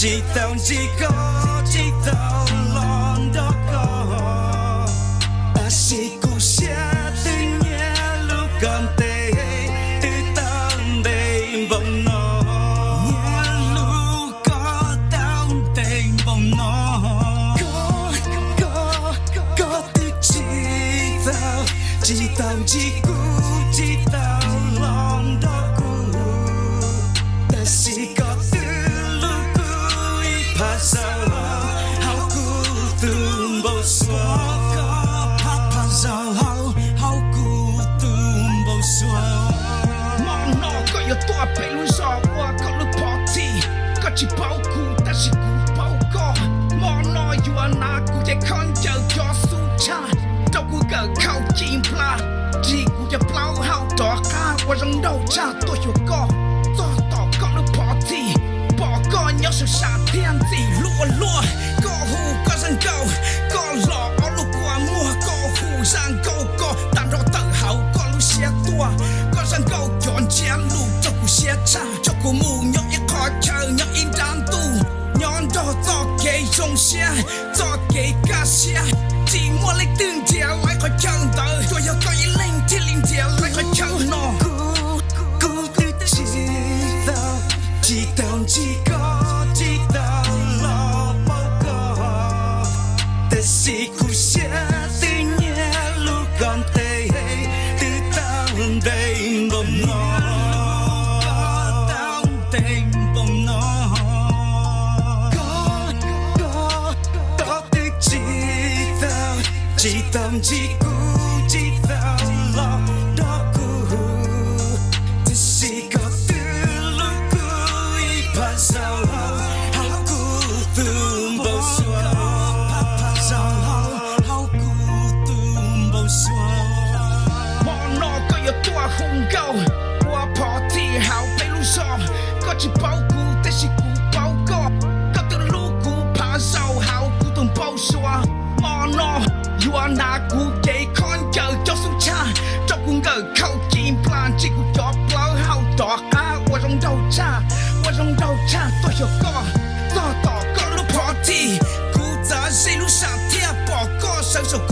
Tsis tau ntsib koj, tsis tau los nrog koj, tab sis kuv siab twb nyiag lub koj ntev, twb tau ntev npaum no, nyiag lub koj tau ntev npaum no. Koj, koj, koj twb tsis tau, tsis tau ntsib kuv, tsis tau los nrog kuv, tab sis koj twb hlub kuv ib phav zaug hauv kuv tus npau suav, ib phav zaug hauv kuv tus npau suav. Hmo no koj yuav tuaj peb lub zos ua koj lub party, koj tsis paub kuv tab sis kuv paub koj. Hmo no yuav hnav kuv cev khaub ncaws cov xub tshaj, rau kuv nkawm khau ci nplas, ris kuv cov plaub hau rov qab ua zoo nraug tshaj tuaj xyuas koj. Txog tom koj lub party, pom koj nyob saum sam thiab ntxim hlub ua luaj. Koj hu koj zaj nkauj, koj los ob lub kua muag, koj hu zaj nkauj koj tag nrho tawm hauv koj lub siab tuaj. Koj zaj nkauj cov ntsiab lus rau kuv siab tshaj, coj kuv mus nyob ib qho chaw, nyob ib nrab ntuj, nyob nrog txoj kev zoo siab, txoj kev kaj siab. Tsis muaj leej twg nrhiav laib qhov chaw ntawd, tsuas yog koj ib leeg thiaj li nrhiav laib qhov chaw no. Kuv, kuv twb tsis tau, tsis tau ntsib koj, tsis tau los paub koj, tab sis kuv siab twb nyiag lub koj ntev, twb tau ntev npaum no, tau ntev npaum no. Koj, koj, koj twb tsis tau, tsis tau ntsib kuv, tsis tau los nrog kuv, tab sis koj twb hlub kuv ib phav zaug hauv kuv tus npau suav, ib phav zaug hauv kuv tus npau suav. Hmo no koj yuav tuaj hu nkauj ua party hauv peb lub zos, koj tsis paub kuv tab sis kuv paub koj. Koj twb hlub kuv phav zaug hauv kuv tus npau suav. Hmo no yuav hnav kuv cev khaub ncaws cov xub tshaj, rau kuv nkawm khau ci nplas, ntsis kuv cov plaub hau rov qab ua zoo nraug tshaj, ua zoo nraug tshaj tuaj xyuas koj. Txog tom koj lub party, kuv txav ze lub sam thiab pom koj sawv saum